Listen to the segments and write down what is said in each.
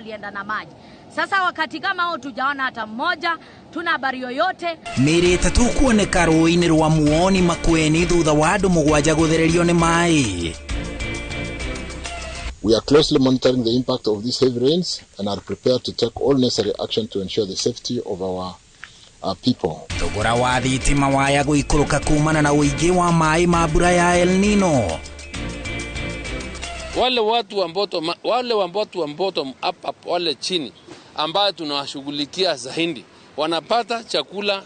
Walienda na maji. Sasa wakati kama hao tujaona hata mmoja, tuna habari yoyote. Mĩĩrĩ ĩtatũ kuoneka rũĩ-inĩ rwa Muoni Makueni thutha wa andũ mũgwanja gũthererio nĩ maĩ. We are closely monitoring the impact of these heavy rains and are prepared to take all necessary action to ensure the safety of our people. Thogora wa thitima waya gũikũrũka kumana na ũingĩ wa maĩ ma mbura ya El Nino. Wale watu wa bottom up wale chini ambayo tunawashughulikia zaidi wanapata chakula,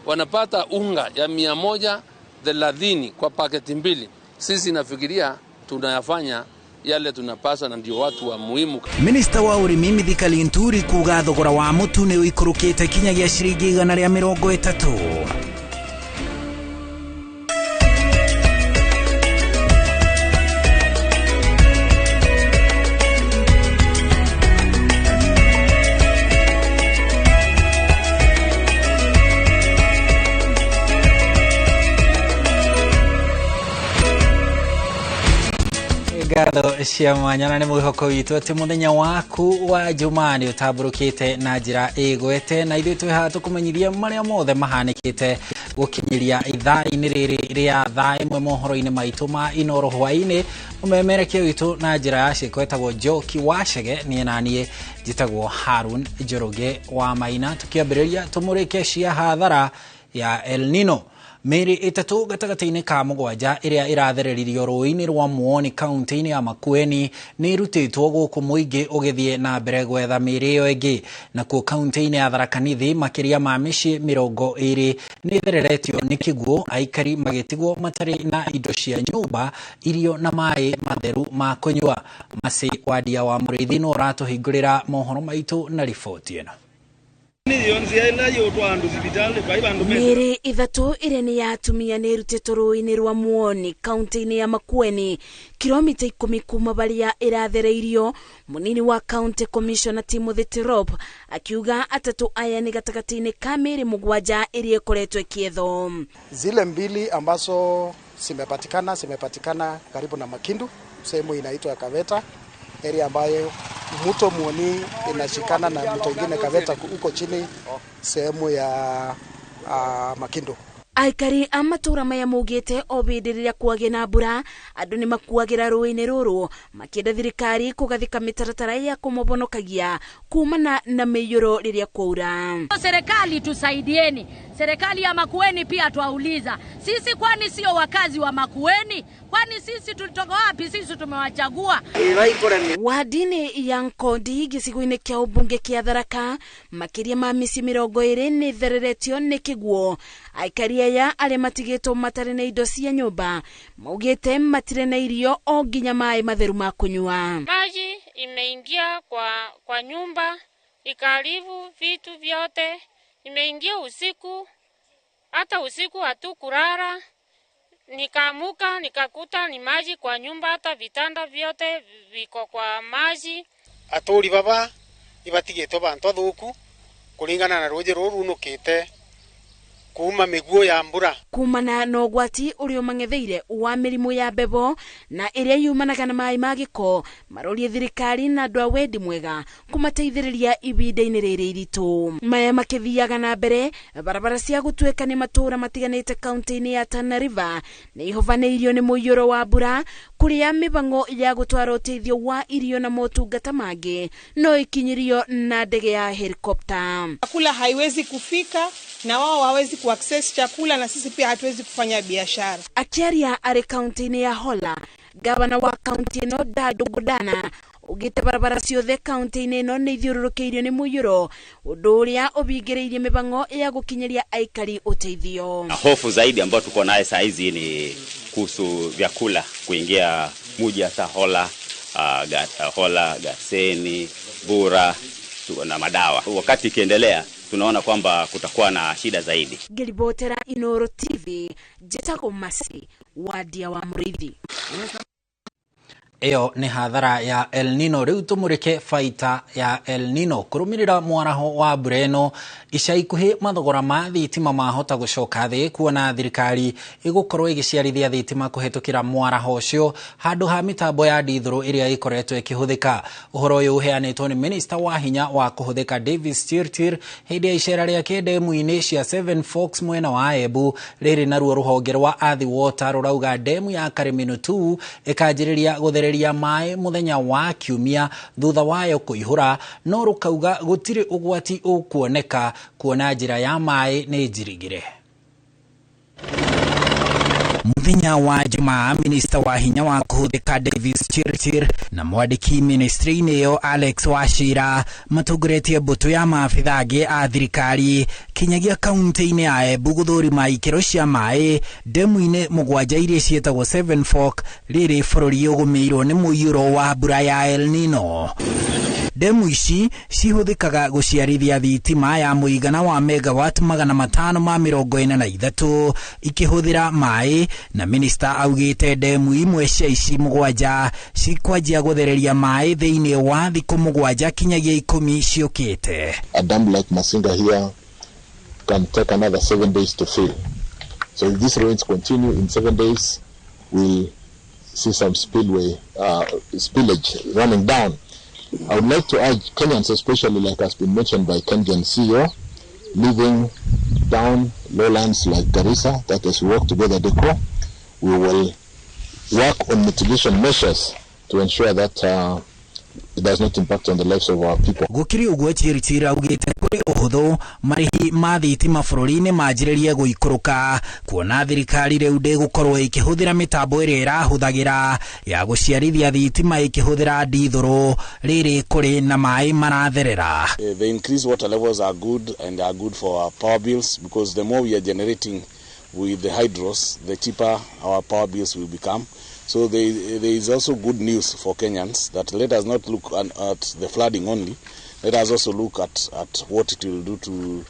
wanapata unga ya 130 kwa paketi mbili. Sisi nafikiria tunayafanya yale tunapaswa na ndio watu wa muhimu. Minister wa urimi Mithika Linturi kuga thogora wa mutu ni uikurukite kinyagia ciringi 130. Ngatho cia mwanya na nĩ mwĩhoko witũ atĩ mũthenya waku wa Jumaa nĩ ũtambũrũkĩte na njĩra ĩgwete, na ithuĩ twĩ haha tũkũmenyithia marĩa mothe mahanĩkĩte gũkinyĩria ithaa-inĩ rĩrĩ rĩa thaa ĩmwe mohoro-inĩ maitũ ma Inoro hwaĩ-inĩ. Mũmemerekia witũ na njĩra ya ciĩko etagwo Njoki Wachege, niĩ na niĩ njĩtagwo Harun Njoroge wa Maina. Tũkĩambĩrĩria tũmũrĩke cia hathara ya El Nino. Mĩĩrĩ ĩtatũ gatagatĩ-inĩ ka mũgwanja ĩrĩa ĩrathereririo rũĩ-inĩ rwa Muoni kaunti-inĩ ya Makueni nĩ ĩrutĩtwo gũkũ mũingĩ ũgĩthiĩ na mbere gwetha mĩĩrĩ ĩyo ĩngĩ. Nakuo kaunti-inĩ ya Tharaka Nithi makĩria ma mĩciĩ 20 nĩ ĩthereretio nĩ kĩguũ, aikari magĩtigwo matarĩ na indo cia nyũmba, irio na maĩ matheru ma kũnyua. Masi Wadia wa Mũrĩithi no ũratũhingũrĩra mohoro maitũ na riboti ĩno. Mĩĩrĩ ithatũ ĩrĩa nĩ ya atumia nĩ ĩrutĩtwo rũĩ-inĩ rwa Muoni kaunti-inĩ ya Makueni, kilomita 10 kuma barĩa ĩrathereirio. Mũnini wa county commissioner Timothy Tirop akiuga atatũ aya nĩ gatagatĩ-inĩ ka mĩĩrĩ mũgwanja ĩrĩa ĩkoretwo ĩkĩethwo. Zile mbili ambazo zimepatikana karibu na Makindu, sehemu inaitwa Kaveta, area ambayo mto Muoni inashikana na mto ingine Kaveta huko chini sehemu ya Makindu. Aikari a matũra maya maugĩte o hĩndĩ rĩrĩa kwagĩa na mbura andũ nĩ makuagĩra rũĩ-inĩ rũrũ, makĩenda thirikari kũgathĩka mĩtaratara ya kũmahonokagia kumana na mĩiyũro rĩrĩa kwaura. Serikali tusaidieni. Serikali ya Makueni pia twauliza. Sisi kwani sio wakazi wa Makueni? Kwani sisi tulitoka wapi? Sisi tumewachagua. Wadi-inĩ ya Nkondi gĩcigo-inĩ kĩa ũmbunge kĩa Tharaka makĩria ma mĩciĩ 20 nĩ ĩthereretio nĩ kĩguũ. Aikari aya arĩa matigĩtwo matarĩ na indo cia nyũmba maugĩte matirĩ na irio o nginya maĩ matheru ma kũnyua. Maji imeingia kwa nyumba ikaharibu vitu vyote, imeingia usiku, hata usiku hatukulala. Nikaamuka nikakuta ni maji kwa nyumba, hata vitanda vyote viko kwa maji. Aturi baba ibatigĩtwo bantu athuku kuringana na rũĩ rũrũ runũkĩte kuma mĩguo ya mbura. Kumana na ũgwati ũrĩa ũmang'etheire wa mĩrimũ ya mbebo na ĩrĩa yumanaga na maĩ ma gĩko, marorie thirikari na andũ a wendi mwega kũmateithĩrĩria ihinda-inĩ rĩrĩ iritũ. Maya makĩthiaga na mbere, barabara cia gũtuĩka nĩ matũũra matiganĩte kaunti-inĩ ya Tana River nĩ ihovanĩirio nĩ mũiyũro wa mbura, kũrĩa mĩbango ya gũtwara ũteithio wa irio na motungata mangĩ no ikinyĩrio na ndege ya helikopta. Chakula haiwezi kufika na wao hawezi kuaccess chakula na sisi pia hatuwezi kufanya biashara. Akiaria arĩ kaunti-inĩ ya Hola, gavana wa kaunti ĩno Dado Godana ugĩte barabara ciothe kaunti-inĩ ĩno nĩ ithiũrũrũkĩirio nĩ mũiyũro, ũndũ ũrĩa ũbingĩrĩirie mĩbango ya gũkinyĩria aikari ũteithio. Na hofu zaidi ambayo tuko naye saa hizi ni kuhusu vyakula kuingia muji hasa Hola, Hola, Gaseni, Bura na madawa. Wakati ikiendelea tunaona kwamba kutakuwa na shida zaidi. Ngĩribotera Inoro TV, njĩtagwo Masi Wadia wa Mũrĩithi. Ĩyo nĩ hathara ya El Nino. Rĩu tũmũrĩke baita ya El Nino. Kũrũmĩrĩra mwaraho wa mbura ĩno ica ikuhĩ, mathogora ma thitima mahota gũcoka thĩ, kuona thirikari ĩgũkorwo ĩgĩciarithia thitima kũhetũkĩra mwaraho ũcio handũ ha mĩtambo ya ndithũrũ ĩrĩa ĩkoretwo ĩkĩhũthĩka. Ũhoro ũyũ ũheanĩtwo nĩ minista wa hinya wa kũhũthĩka Davis Chirchir hĩndĩ ya icera rĩake ndemu-inĩ cia Seven Forks mwena wa Embu. Rĩrĩ naruo rũhonge rwa Athi Water rũrauga ndemu ya Karimino 2 ĩkanjĩrĩria gũthereria maĩ mũthenya wa Kiumia thutha wayo kũihũra, no rũkauga gũtirĩ ũgwati ũkuoneka kuona njĩra ya maĩ nĩ njirigire. Mũthenya wa Jumaa, minista wa hinya wa kũhũthĩka Davis Chirchir na mwandĩki ministry-inĩ ĩyo Alex Wachira matongoretie mbũtũ ya maabitha angĩ a thirikari kinyagia kaunti-inĩ ya Embu gũthũrima ikĩro cia maĩ ndemu-inĩ 7 iria ciĩtagwo Seven Fork, rĩrĩ bũrũri ũgũmĩirwo nĩ mũiyũro wa mbura ya El Nino. Ndemu ici cihũthĩkaga gũciarithia thitima ya mũigana wa megawatt 543 ikĩhũthĩra maĩ, na minista augĩte ndemu imwe cia ici 7 cikwanjia gũthereria maĩ thĩinĩ wa thikũ 7 kinyagia 10 ciũkĩte. A dam like Masinga here can take another 7 days to fill. So if these rains continue in 7 days, we'll see some spillway spillage running down. I would like to urge Kenyans, especially like has been mentioned by Kenyan CEO, living down lowlands like Garissa, that as we work together, DECO, we will work on mitigation measures to ensure that it does not impact on the lives of our people. Gũkĩrĩ ũguo, Chirchir augĩte kũrĩ ũhũthũ marĩhi ma thitima bũrũri-inĩ manjĩrĩrie gũikũrũka, kuona thirikari rĩu ndĩgũkorwo ĩkĩhũthĩra mĩtambo ĩrĩa ĩrahũthagĩra ya gũciarithia thitima ĩkĩhũthĩra ndithũrũ rĩrĩ kũrĩ na maĩ maratherera. The increased water levels are good and are good for our power bills, because the more we are generating with the hydros, the cheaper our power bills will become. So there is also good news for Kenyans that let us not look at the flooding only. Let us also look at what it will do to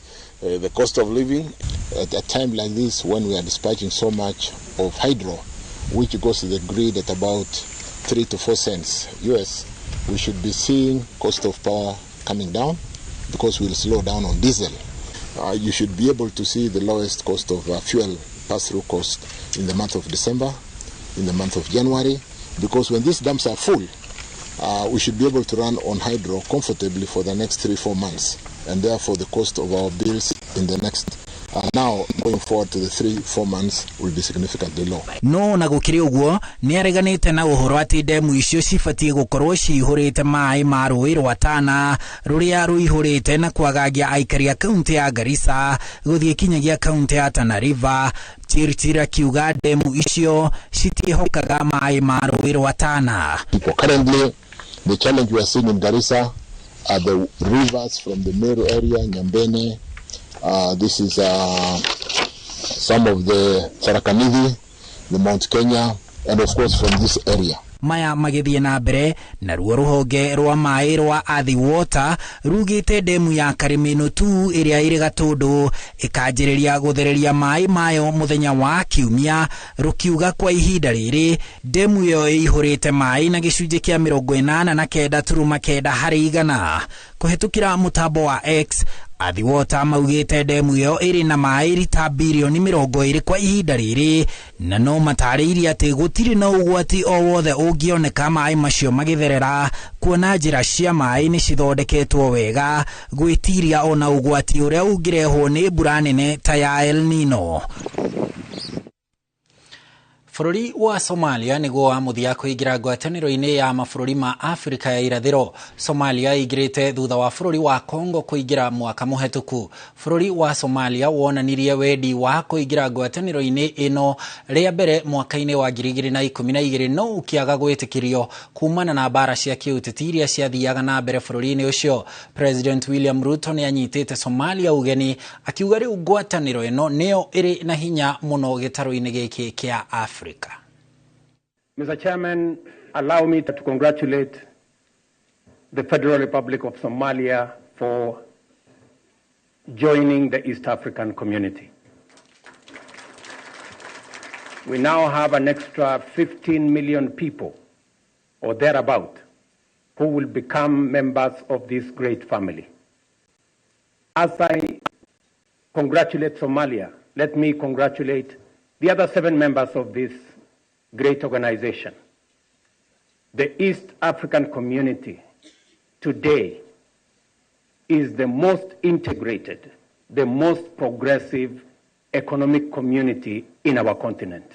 the cost of living. At a time like this, when we are dispatching so much of hydro, which goes to the grid at about 3 to 4 cents US, we should be seeing cost of power coming down because we'll slow down on diesel. You should be able to see the lowest cost of fuel pass-through cost in the month of December, in the month of January, because when these dams are full, we should be able to run on hydro comfortably for the next 3-4 months, and therefore the cost of our bills in the next now going forward to the 3-4 months will be significantly low. No na gũkĩrĩ ũguo nĩ areganĩte na ũhoro atĩ ndemu icio cibatiĩ gũkorwo cihũrĩte maĩ ma rũĩ rwa Tana rũrĩa rũihũrĩte na kwagagia aikari a kaunti ya Garissa gũthiĩ kinyagia kaunti ya Tana River. Chirchir akiuga ndemu icio citiĩhokaga maĩ ma rũĩ rwa Tana. Currently, the challenge we are seeing in Garissa are the rivers from the Meru area, Nyambene. This is some of the Tharaka-Nithi, the Mount Kenya, and of course from this area. Maya magĩthiĩ na mbere naruo rũhonge rwa maĩ rwa Athi Water rugĩte ndemu ya Karimino 2 ĩrĩa ĩrĩ Gatũndũ ĩkanjĩrĩria gũthereria maĩ mayo mũthenya wa Kiumia, rũkiuga kwa ihinda rĩrĩ ndemu ĩyo ĩihũrĩte maĩ na gĩcunjĩ kĩa 89.9 harĩ igana. Kũhetũkĩra mũtambo wa X, Athi Water maugĩte ndemu ĩyo ĩrĩ na maĩ rita birioni 20 kwa ihinda rĩrĩ, na no matarĩirie atĩ gũtirĩ na ũgwati o wothe ũngĩoneka maĩ macio magĩtherera, kuona njĩra cia maĩ nĩ cithondeketwo wega gwĩtiria ona ũgwati ũrĩa ũngĩrehwo nĩ mbura nene ta ya El Nino. Bũrũri wa Somalia nĩguo wa mũthia kũingĩra ngwatanĩro-inĩ ya mabũrũri ma Afrika ya irathĩro. Somalia ĩingĩrĩte thutha wa bũrũri wa Congo kũingĩra mwaka mũhetũku. Bũrũri wa Somalia wonanirie wendi wa kũingĩra ngwatanĩro-inĩ ĩno rĩa mbere mwaka-inĩ wa 2012, no ũkĩaga gwĩtĩkĩrio kumana na mbara cia kĩũteti iria ciathiaga na mbere bũrũri-inĩ ũcio. President William Ruto nĩ anyitĩte Somalia ũgeni akiuga rĩu ngwatanĩro ĩno nĩyo ĩrĩ na hinya mũno gĩtarũ-inĩ gĩkĩ kĩa Afrika. Mr. Chairman, allow me to congratulate the Federal Republic of Somalia for joining the East African community. We now have an extra 15 million people or thereabout who will become members of this great family. As I congratulate Somalia, let me congratulate the other 7 members of this great organization. The East African community today is the most integrated, the most progressive economic community in our continent.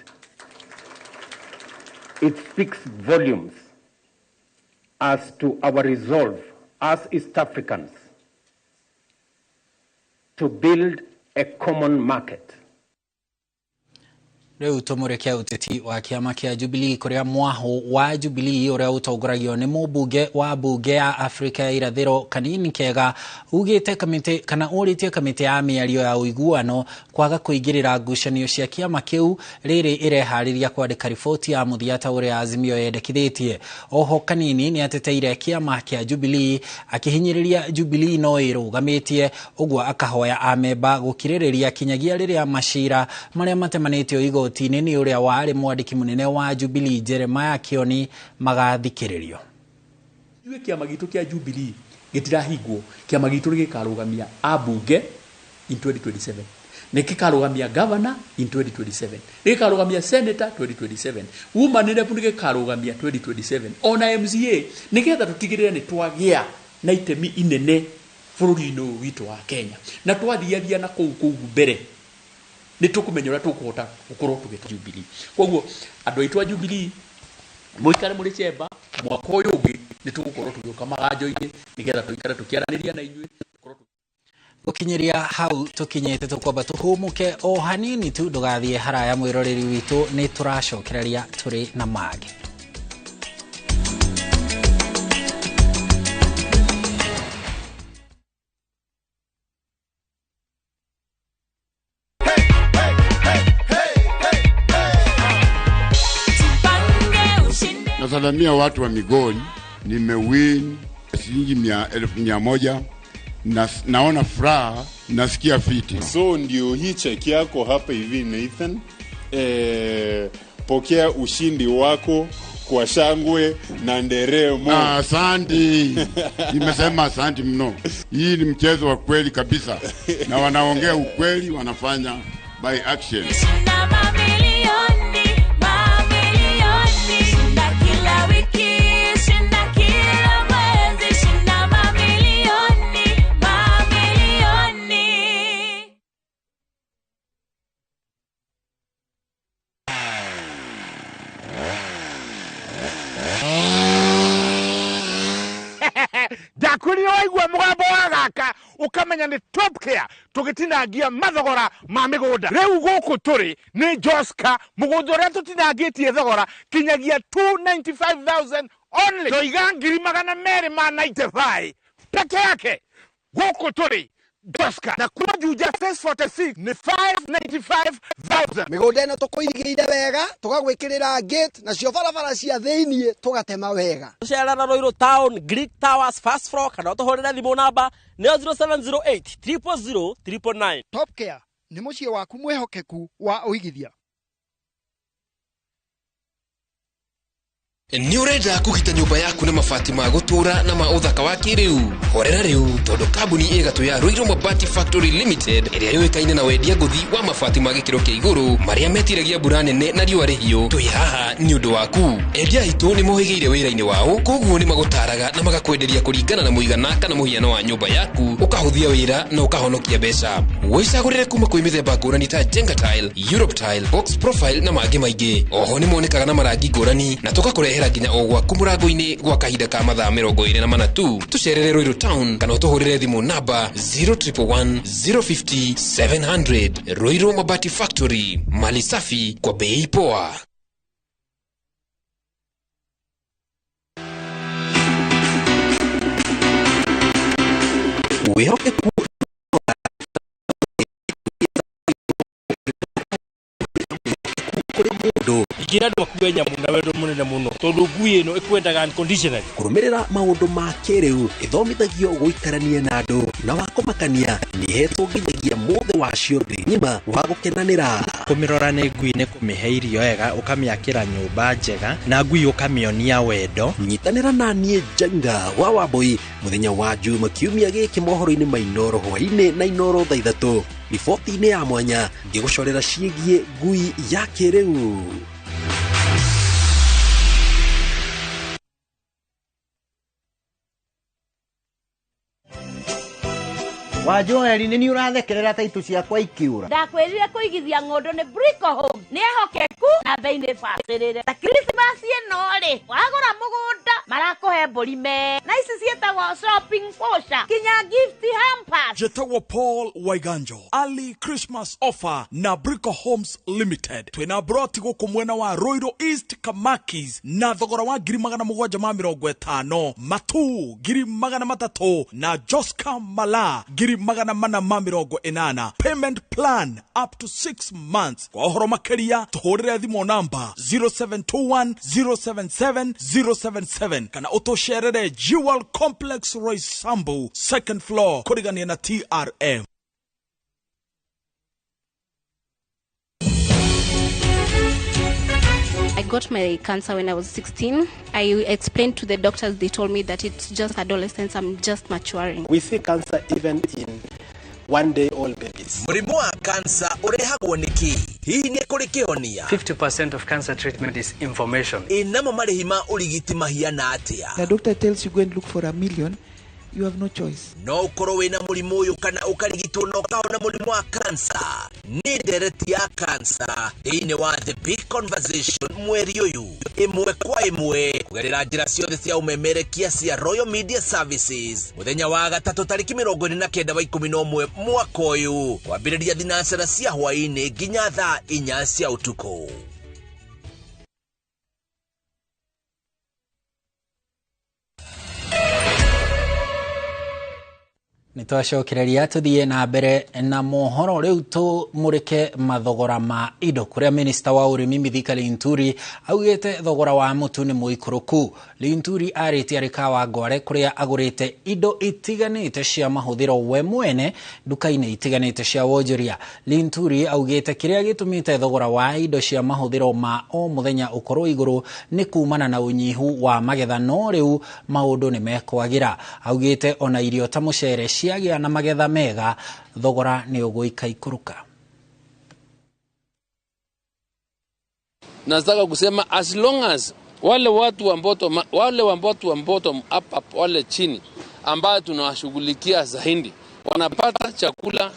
It speaks volumes as to our resolve as East Africans to build a common market. Rĩu tũmũrĩke ũteti wa kĩama kĩa Jubilee kũrĩa mwaho wa Jubilee ũrĩa ũtongoragio nĩ mũmbunge wa mbunge ya Afrika ya irathĩro Kanini Kega ugĩte kamĩtĩ kana ũrĩtie kamĩtĩ ya mĩario ya ũiguano kwaga kũingĩrĩra ngucanio cia kĩama kĩu rĩrĩ ĩreharĩria kwandĩka riboti ya mũthia ta ũrĩa Azimio yendekithĩtie. Oho Kanini nĩ ateteire kĩama kĩa Jubilee akĩhinyĩrĩria Jubilee no ĩrũgamĩtie ũguo akahoya amemba gũkirĩrĩria kinyagia rĩrĩa macira marĩa matemanĩtio igoti nĩ ũrĩa warĩ mwandĩki mũnene wa Jubilee Jeremiah Kioni magathikĩrĩrio. Ithuĩ kĩama gitũ kĩa Jubilee gĩtirahingwo, kĩama gitũ nĩ gĩkarũgamia ambunge in 2027, nĩ gĩkarũgamia governor in 2027, nĩ gĩkarũgamia senator 2027, woman rep nĩ gĩkarũgamia 2027, ona MCA, nĩgetha tũtigĩrĩre nĩ twagĩa na itemi inene bũrũri-inĩ ũyũ witũ wa Kenya, na twathiathia na kũu mbere nĩ tũkũmenya ũrĩa tũkũhota gũkorwo tũgĩta Jubilee. Koguo andũ aitũ a Jubilee mũikare mũrĩ chemba, mwaka ũyũ ũngĩ nĩ tũgũkorwo tũgĩũka maganjo-inĩ nĩgetha tũikare tũkĩaranĩria na inyuĩ. Gũkinyĩria hau tũkinyĩte tũkwamba tũhũmũke o hanini tu, ndũgathiĩ haraya mwĩroreri witũ, nĩ tũracokereria tũrĩ na mangĩ. Nasalamia watu wa Migori, nimewin shilingi 1,100 na naona furaha, nasikia fiti. So ndio hii cheki yako hapa hivi Nathan, pokea ushindi wako kwa shangwe na nderemo. Asante. Nimesema asante mno. Hii ni mchezo wa kweli kabisa na wanaongea ukweli, wanafanya by action. Ndakwĩrire waigua mũgambo wa gaka ũkamenya nĩ Top Care tũgĩtinangia mathogora ma mĩgũnda. Rĩu gũkũ tũrĩ nĩ Joska, mũgũnda ũrĩa tũtinangĩtie thogora kinyagia 295,000 only. Toiga 295,000 peke yake. Gũkũ tũrĩ Joska na kuma Juja phase 46 nĩ 595,000. Mĩgũnda ĩno tũkũirigĩire wega, tũgagwĩkĩrĩra gate nacio barabara cia thĩiniĩ tũgatema wega. Tũcerera Ruiru Town, Greek Towers, first floor, kana ũtũhũrĩre thimũ namba nĩyo 0708 000 999. Top Care nĩ mũciĩ waku mwĩhokeku wa ũigithia. Nĩ ũrenda kũgita nyũmba yaku na mabati ma gũtũũra na ma ũthaka wa kĩrĩu? Horera rĩu tondũ kambuni ĩ gatũ ya Ruiru Mabati Factory Limited ĩrĩa yũĩkaine na wendia ngũthi wa mabati ma gĩkĩro kĩa igũrũ marĩa metiragia mbura nene na riũa rĩhiũ, twĩ haha nĩ ũndũ waku. Endia aitũ nĩ mohĩgĩire wĩra-inĩ wao, koguo nĩ magũtaraga na magakwenderia kũringana na mũigana kana mũhiano wa nyũmba yaku, ũkahũthia wĩra na ũkahonokia mbeca. Wĩcagũrĩre kuma kwĩ mĩthemba ngũrani ta Jenga Tile, Europe Tile, Box Profile na mangĩ maingĩ. Oho nĩ monekaga na marangi ngũrani na tũgakũrehera nginya o gwaku mũrango-inĩ gwa kahinda ka mathaa 24 tu. Tũcerere Ruiru Town kana ũtũhũrĩre thimũ namba 0111 050 700. Ruiru Mabati Factory, mali safi kwa bei poa. Wĩhokeku kũrĩ mũndũ Ingĩra andũ makue nyamũ na wendo mũnene mũno tondũ ngui ĩno ĩkwendaga unconditionally. Kũrũmĩrĩra maũndũ ma kĩrĩu ĩthomithagio gũikarania na andũ na wa kũmakania nĩhetwo nginyagia mũthĩ wacio thĩ ng'ima wa gũkenanĩra. Kũmĩrora nĩ ngui nĩ kũmĩhe irio wega, ũkamĩakĩra nyũmba njega na ngui ũkamĩonia wendo. Nyitanĩra na niĩ Njenga wa Wambui mũthenya wa Juma kiumia gĩkĩ mohoro-inĩ ma Inooro hwaĩ-inĩ na Inooro thaa 3 riboti-inĩ ya mwanya ngĩgũcorera ciĩgiĩ ngui ya kĩrĩu. Wa Joeli nĩ niĩ ũrathekerera ta itũ ciakwa ikiura. Ndakwĩrire kũigithia ng'ũndũ nĩ Brico Home nĩ ehokeku na bei nĩ bacĩrĩre. Ta Christmas ĩno rĩ, wagũra mũgũnda marakũhe mbũri me na ici ciĩtagwo shopping voucher kinya gift hampers. Njĩtagwo Paul Waiganjo. Early Christmas offer na Brico Homes Limited. Twĩna broti gũkũ mwena wa Ruiru East Kamakis na thogora wa 750,000, Matu 300,000 na Joska Mala 480,000. Payment plan up to 6 months. Kwa ũhoro makĩria tũhũrĩre thimũ namba 0721 077 077 kana ũtũcerere Jewel Complex Roysambu second floor kũrigania na TRM. I got my cancer when I was 16. I explained to the doctors, they told me that it's just adolescence, I'm just maturing. We see cancer even in one-day-old babies. Mũrimũ wa cancer ũrehagwo nĩ kĩ? Hihi nĩ kũrĩ kĩhonia? 50% of cancer treatment is information. Ĩ namo marĩhi ma ũrigiti mahiana atĩa? The doctor tells you go and look for $1 million. You have no choice. No ũkorwo wĩna mũrimũ ũyũ kana ũkarigitwo na ũkahona mũrimũ wa cancer. Nĩ ndereti ya cancer thĩinĩ wa The Big Conversation mweri ũyũ ĩmwe kwa ĩmwe kũgerera njĩra ciothe cia ũmemerekia cia Royal Media Services mũthenya wa gatatũ tarĩki 29 wa 11 mwaka ũyũ kwambĩrĩria thinacara cia hwaĩ-inĩ nginya thaa 4 cia ũtukũ. Nĩ twacokereria tũthiĩ na mbere na mohoro rĩu tũmũrĩke mathogora ma indo kũrĩa minista wa ũrĩmi Mithika Linturi augĩte thogora wa mũtu nĩ mũikũrũku. Linturi arĩtie arĩ Kawangware kũrĩa agũrĩte indo itiganĩte cia mahũthĩro we mwene nduka-inĩ itiganĩte cia wonjoria. Linturi augĩte kĩrĩa gĩtũmĩte thogora wa indo cia mahũthĩro ma o mũthenya ũkorwo igũrũ nĩ kumana na ũnyihu wa magetha no rĩu maũndũ nĩ mekwagĩra. Augĩte ona irio ta mũcere ciagĩa na magetha mega thogora nĩ ũgũikaikũrũka. Nataka kusema as long as wale watu wa bottom, wale wa bottom up, wale chini ambao tunawashughulikia zaidi wanapata chakula,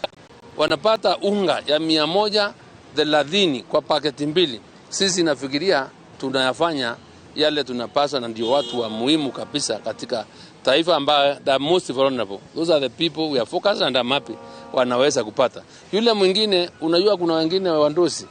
wanapata unga ya 130 kwa paketi 2. Sisi nafikiria tunayafanya yale tunapaswa, na ndio watu wa muhimu kabisa katika taifa ambayo the most vulnerable. Those are the people we are focused and I'm happy wanaweza kupata. Yule mwingine, unajua kuna wengine wandosi,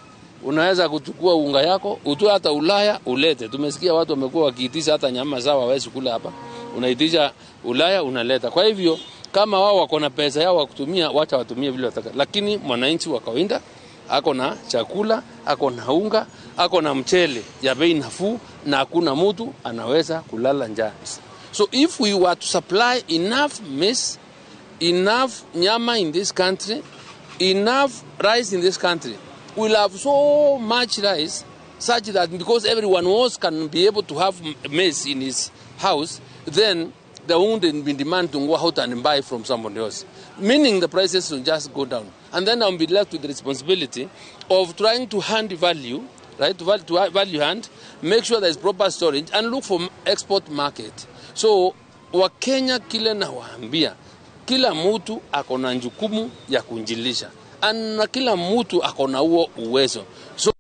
unaweza kuchukua unga yako utoe hata Ulaya ulete. Tumesikia watu wamekuwa wakiitisha hata nyama zao hawezi kula hapa, unaitisha Ulaya unaleta. Kwa hivyo kama wao wako na pesa yao wakutumia, wacha watumie vile wataka. Lakini mwananchi wa kawaida ako na chakula, ako na unga, ako na mchele ya bei nafuu, na hakuna mtu anaweza kulala njaa. So if we were to supply enough maize, enough nyama in this country, enough rice in this country, we'll have so much rice such that because everyone else can be able to have maize in his house, then there won't be demand to go out and buy from someone else, meaning the prices will just go down. And then I'll be left with the responsibility of trying to hand value, right, to value hand, make sure there is proper storage and look for export market. So Wakenya kile nawaambia, kila mtu ako na jukumu ya kunjilisha na kila mtu ako na huo uwezo. So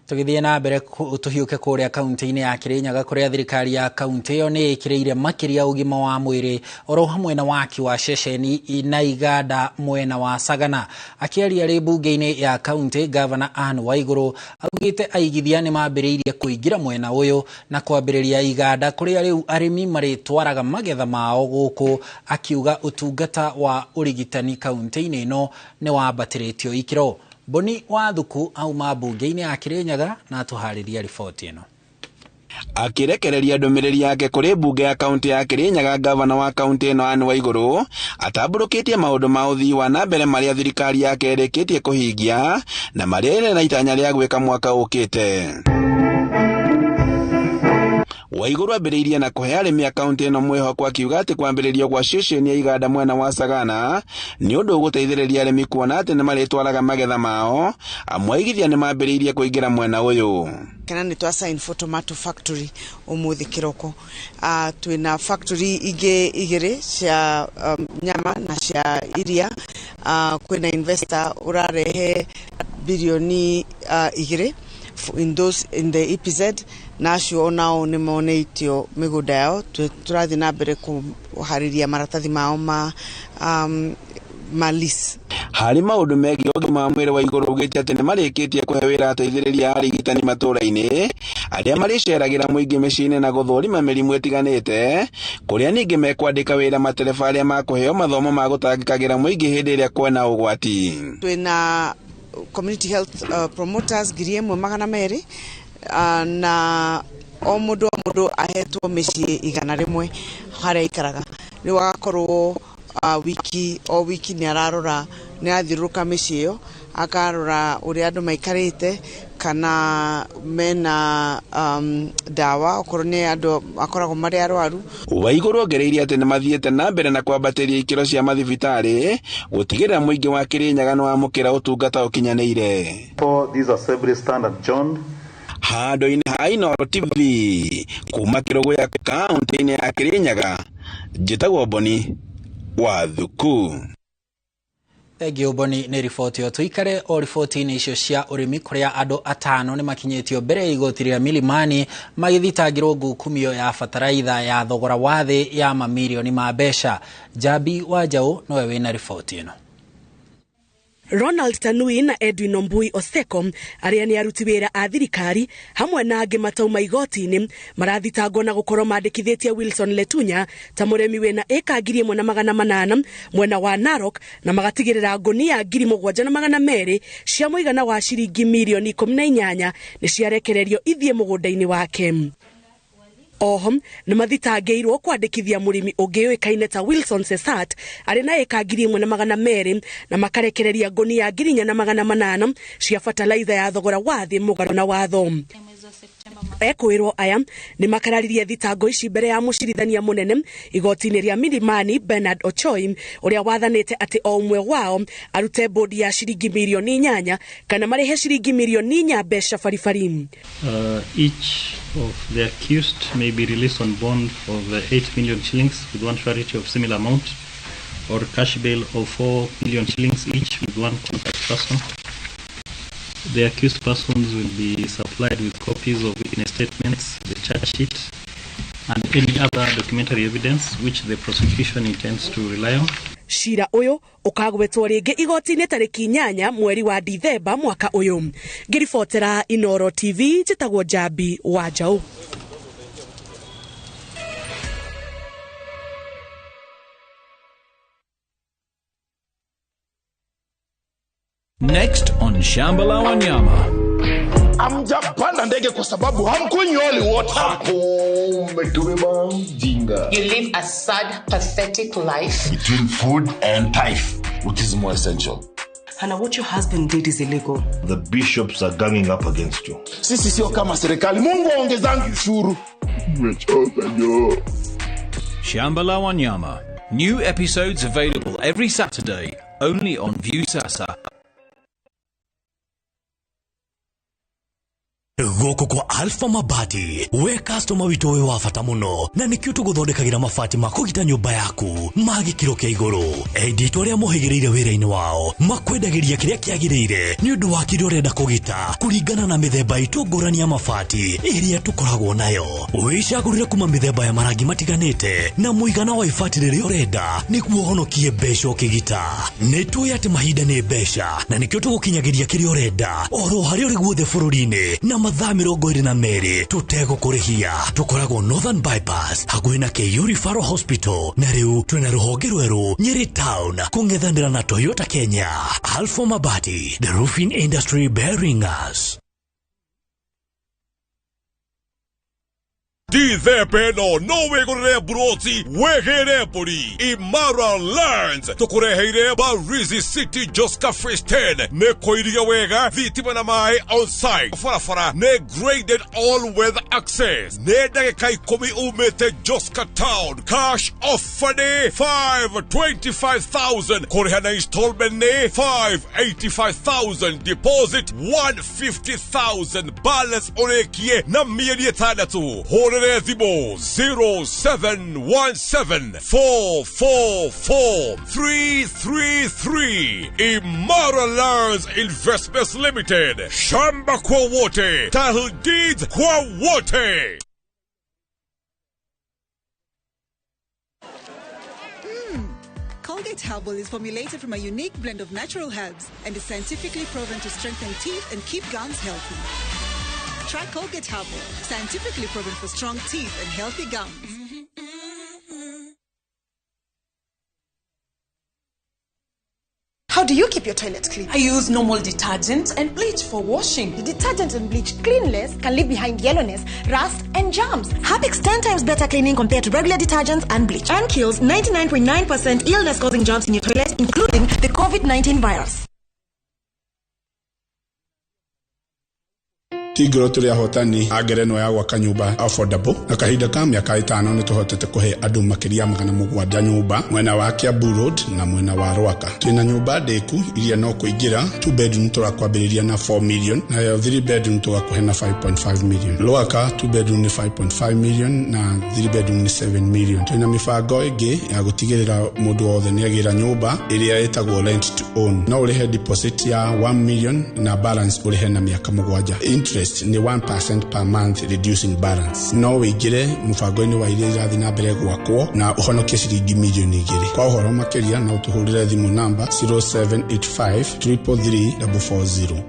Tũgĩthiĩ na mbere tũhiũke kũrĩa kaunti-inĩ ya Kirinyaga kũrĩa thirikari ya kaunti ĩyo nĩ ĩkĩrĩire makĩria ũgima wa mwĩrĩ oro hamwe na waki wa ceceni na iganda mwena wa Sagana. Akĩaria rĩ mbunge-inĩ ya kaunti, Gavana Anne Waigũrũ augĩte aigithia nĩ mambĩrĩirie kũingĩra mwena ũyũ na kwambĩrĩria iganda kũrĩa rĩu arĩmi marĩtwaraga magetha mao gũkũ, akiuga ũtungata wa ũrigitani kaunti-inĩ ĩno nĩ wambatĩrĩtio ikĩro. Boni Wathuku auma mbunge-inĩ ya Kirinyaga na atũharĩria riboti ĩno. Akirekereria ndũmĩrĩri yake kũrĩ mbunge ya kaunti ya Kirinyaga, gavana wa kaunti ĩno Anne Waigũrũ atambũrũkĩtie maũndũ ma ũthii wa na mbere marĩa thirikari yake ĩrĩkĩtie kũhingia na marĩa ĩrĩ na itanya rĩa gwĩka mwaka ũkĩte. Waigũrũ ambĩrĩirie na kũhe arĩmi a kaunti ĩno mwĩhoko, akiuga atĩ kwambĩrĩrio gwa ceceni ya iganda mwena wa Sagana nĩ ũndũ ũgũteithĩrĩria arĩmi kuona atĩ nĩ marĩtwaraga magetha mao, amwe aigithia nĩ mambĩrĩirie kũingĩra mwena ũyũ. Kana nĩ twa sign for tomato factory ũmũthĩ kĩroko. Twĩna factory ingĩ igĩrĩ cia nyama na cia iria. Kwĩna investor ũrarehe birioni 2 in those in the EPZ, na acio onao nĩ moneitio mĩgũnda yao. Tũrathiĩ na mbere kũharĩria maratathi mao ma lease. Harĩ maũndũ megiĩ ũgima wa mwĩrĩ wa igũrũ ugĩte atĩ nĩ marĩkĩtie kũhe wĩra ateithĩrĩria a arigitani matũũra-inĩ arĩa marĩceragĩra mũingĩ mĩciĩ-inĩ na gũthũrima mĩrimũ ĩtiganĩte, kũrĩa ningĩ mekwandĩka wĩra matereba arĩa makũheo mathomo ma gũtangĩkagĩra mũingĩ hĩndĩ ĩrĩa kwĩna ũgwati. Twĩna community health promoters 1200 na o mũndũ ahetwo mĩciĩ 100 harĩa aikaraga. Rĩu agakorwo wiki o wiki nĩ ararora, nĩ arathiũrũrũka mĩciĩ ĩyo akarora ũrĩa andũ maikarĩte kana mena ndawa okorwo nĩ andũ akoragwo marĩ arwaru. Waigũrũ ongereire atĩ nĩ mathiĩte na mbere na kwambatĩria ikĩro cia mathibitarĩ gũtigĩrĩra mũingĩ wa Kirinyaga nĩ wamũkĩra ũtungata ũkinyanĩire. For this assembly stand adjourned. Handũ-inĩ ha Inooro TV kuma Kĩrũgũya kaunti-inĩ ya Kirinyaga, njĩtagwo Boni Wathuku. Thengiũ Boni nĩ riboti ĩyo. Tũikare o riboti-inĩ icio cia ũrĩmi kũrĩa andũ 5 nĩ makinyĩtio mbere ya igoti rĩa Milimani magĩthitangĩrwo ngukumio ya bataraitha ya thogora wa thĩ ya mamirioni ma mbeca. Jambi wa Njaũ nowe wĩna riboti ĩno. Ronald Tanui na Edwin Ombui Oseko arĩa nĩ aruti wĩra a thirikari hamwe na angĩ matauma igoti-inĩ marathitangwo na gũkorwo mandĩkithĩtie Wilson Letunya ta mũrĩmi wĩna ĩka 1800 mwena wa Narok na magatigĩrĩra ngũnia 7200 cia mũigana wa ciringi mirioni 18 nĩ ciarekererio ithiĩ mũgũnda-inĩ wake. Oho nĩ mathitangĩirwo kwandĩkithia mũrĩmi ũngĩ ũĩkaine ta Wilson Sesat arĩ na ĩka 1200 na makarekereria ngũnia 4800 cia fertilizer ya thogora wa thĩ mũgarũ na watho. Ekwĩrwo aya nĩ makararirie thitango ici mbere ya mũcirithania mũnene igoti-inĩ rĩa Milimani Bernard Ochoi ũrĩa wathanĩte atĩ o ũmwe wao arute bodi ya ciringi mirioni 8 kana marĩhe ciringi mirioni 4 mbeca baribari. Each of the accused may be released on bond of 8 million shillings with one surety of similar amount or cash bail of 4 million shillings each with one contact person. The accused persons will be supplied with copies of witness statements, the charge sheet, and any other documentary evidence which the prosecution intends to rely on. Cira ũyũ ũkagwetwo rĩngĩ igoti-inĩ tarĩki 8 mweri wa Dithemba mwaka ũyũ. Ngĩribotera Inooro TV njĩtagwo Jambi wa Njaũ. Next on Shamba la Wanyama. Hamjapanda ndege kwa sababu hamkunywi holy water. Umetubeba mjinga. You live a sad, pathetic life. Between food and tithe, which is more essential? Hannah, what your husband did is illegal. The bishops are ganging up against you. Sisi sio kama serikali. Mungu aongezangi ushuru. Umechoka jo. Shamba la Wanyama. New episodes available every Saturday, only on Viusasa. Gũkũ kwa Alpha Mabati we customer witũ wĩ wa bata mũno na nĩkĩo tũgũthondekagĩra mabati ma kũgita nyũmba yaku ma gĩkĩro kĩa igũrũ. Endia itũ arĩa mohĩgĩrĩire wĩra-inĩ wao makwendagĩria kĩrĩa kĩagĩrĩire nĩ ũndũ wa kĩrĩa ũrenda kũgita kũringana na mĩthemba itũ ngũrani ya mabati ĩrĩa tũkoragwo nayo. Wĩcagũrĩre kuma mĩthemba ya marangi matiganĩte na mũigana wa ibati rĩrĩa ũrenda nĩguo ũhonokie mbeca ũkĩgita. Nĩ tũĩ atĩ mahinda nĩ mbeca na nĩkĩo tũgũkinyagĩria kĩrĩa ũrenda oro harĩa ũrĩ guothe bũrũri-inĩ na mathaa 22 tũtegũkũrĩhia. Tũkoragwo Northern Bypass hakuhĩ na KU Referral Hospital, na rĩu twĩna rũhonge rwerũ Nyeri Town kũng'ethanĩra na Toyota Kenya. Alpha Mabati, the roofing industry bearing us. Ndithemba ĩno no wĩgũrĩre mburoti wĩgĩre mbũri. Imara Lands tũkũreheire Barizi City Joska Phase 10. Nĩ kũiria wega, thitima na maĩ on site, barabara nĩ graded all weather access, nĩ ndagĩka 10 umĩte Joska Town. Cash offer nĩ 525,000, kũrĩha na installment nĩ 585,000, deposit 150,000, balance ũrĩkie na mĩeri 6. Hũrĩre thimũ 0717 444 333. Imara Lands Investments Limited. Shamba kwa wote, title deeds kwa wote. Colgate Herbal is formulated from a unique blend of natural herbs and is scientifically proven to strengthen teeth and keep gums healthy. Try Colgate Herbal, scientifically proven for strong teeth and healthy gums. How do you keep your toilet clean? I use normal detergent and bleach for washing. The detergent and bleach cleanless can leave behind yellowness, rust, and germs. Harpic's 10 times better cleaning compared to regular detergents and bleach, and kills 99.9% illness-causing germs in your toilet, including the COVID-19 virus. Tigro tũrĩ ahotani a ngerenwa ya gwaka nyũmba affordable, na kahinda ka mĩaka 5 nĩ tũhotete kũhe andũ makĩria 700 nyũmba mwena wa Kiambu Road na mwena wa Rwaka. Twĩna nyũmba ndĩku iria no kũingĩra 2 bedroom tũrakwambĩrĩria na 4 million, nayo 3 bedroom tũgakũhe na 5.5 million. Rwaka 2 bedroom nĩ 5.5 million na 3 bedroom nĩ 7 million. Twĩna mĩbango ĩngĩ ya gũtigĩrĩra mũndũ wothe nĩagĩra nyũmba ĩrĩa ĩtagwo rent to own. No ũrĩhe deposit ya 1 million na balance ũrĩhe na mĩaka 7. Interest ni 1% per month reducing balance. No wĩingĩre mũbango-inĩ wa iria irathiĩ na mbere gwakwo na ũhonokie ciringi milioni 2. Kwa ũhoro makĩria no ũtũhũrĩre thimũ namba 0785 333 440.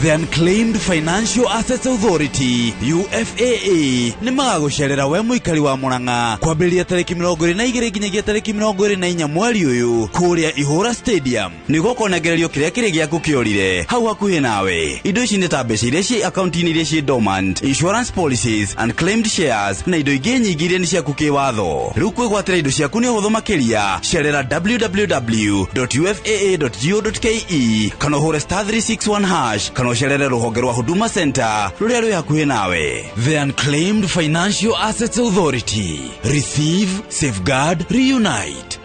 The Unclaimed Financial Assets Authority UFAA nĩ magagũcerera we mũikari wa Murang'a kwambĩrĩria tarĩki 22 nginyagia tarĩki 24 mweri ũyũ kũrĩa Ihũra Stadium nĩguo kũnengererio kĩrĩa kĩrĩ gĩaku kĩorire hau hakuhĩ nawe. Indo ici nĩ ta mbeca iria ciĩ akaunti-inĩ iria ciĩ dormant, insurance policies, unclaimed shares na indo ingĩ nyingĩ iria nĩ ciaku kĩwatho. Rĩu kwĩgwatĩra indo ciaku nĩ ũhũthũ makĩria. Cerera www.ufaa.go.ke kana ũhũre *361# kana ũcerere rũhonge rwa Huduma Center rũrĩa rwĩ hakuhĩ nawe. The Unclaimed Financial Assets Authority. Receive, safeguard, reunite.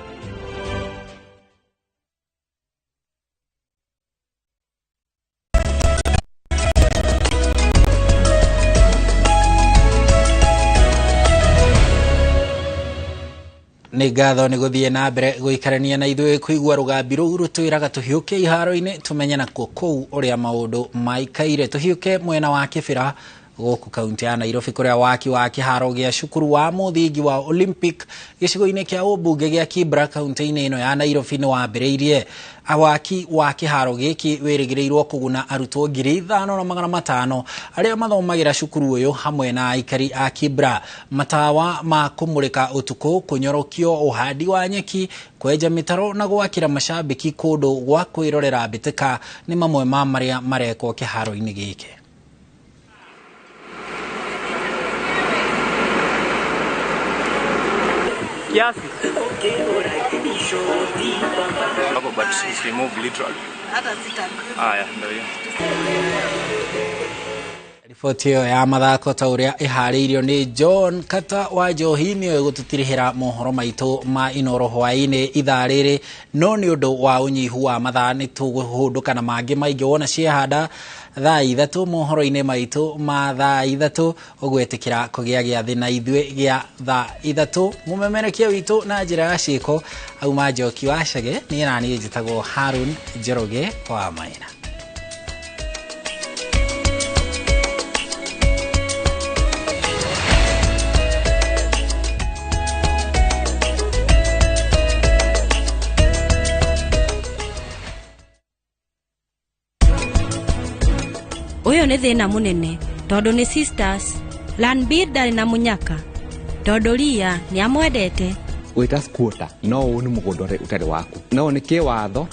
Nĩ ngatho nĩ gũthiĩ na mbere gũikarania na ithuĩ kũigua rũgambi rũu rũtwĩraga tũhiũke iharo-inĩ tũmenye nakuo kũu ũrĩa maũndũ maikaire. Tũhiũke mwena wa Kĩbĩra gũkũ kaunti ya Nairobi kũrĩa waki wa kĩharo gĩa cukuru wa mũthingi wa Olympic gĩcigo-inĩ kĩa ũmbunge gĩa Kibra kaunti-inĩ ĩno ya Nairobi nĩ wambĩrĩirie. Awaki wa kĩharo gĩkĩ wĩrĩgĩrĩirwo kũguna arutwo 5,500 arĩa mathomagĩra cukuru ũyũ hamwe na aikari a Kibra. Matawa ma kũmũrĩka ũtukũ, kũnyorokio, ũhandi wa nyeki, kwenja mĩtaro na gwakĩra macambĩki kũndũ gwa kwĩrorera mbĩtĩka nĩ mamwe ma marĩa marekwo kĩharo-inĩ gĩkĩ. Kiasi. But it's removed literally. Haya, ndio hiyo. Riboti ĩyo ya mathako ta ũrĩa ĩharĩirio nĩ John Kata wa Njohi nĩyo ĩgũtũtirihĩra mohoro maitũ ma Inoro hwaĩ-inĩ ithaa rĩrĩ, no nĩ ũndũ wa ũnyihu wa mathaa nĩ tũgũhũndũka na mangĩ maingĩ wona ciehanda thaa 3 mohoro-inĩ maitũ ma thaa 3 ũgwĩtĩkĩra kũgĩa gĩathĩ na ithuĩ gĩa thaa 3. Mũmemerekia witũ na njĩra ya ciĩko auma Njoki wa Chege, niĩ na niĩ njĩtagwo Harun Njoroge wa Maina. Ũyũ nĩ thĩna mũnene tondũ nĩ sisters. Ranbir ndarĩ na mũnyaka tondũ Ria nĩ amwendete. Wĩta squatter no ũũ nĩ mũgũnda ũtarĩ waku no nĩ kĩwatho.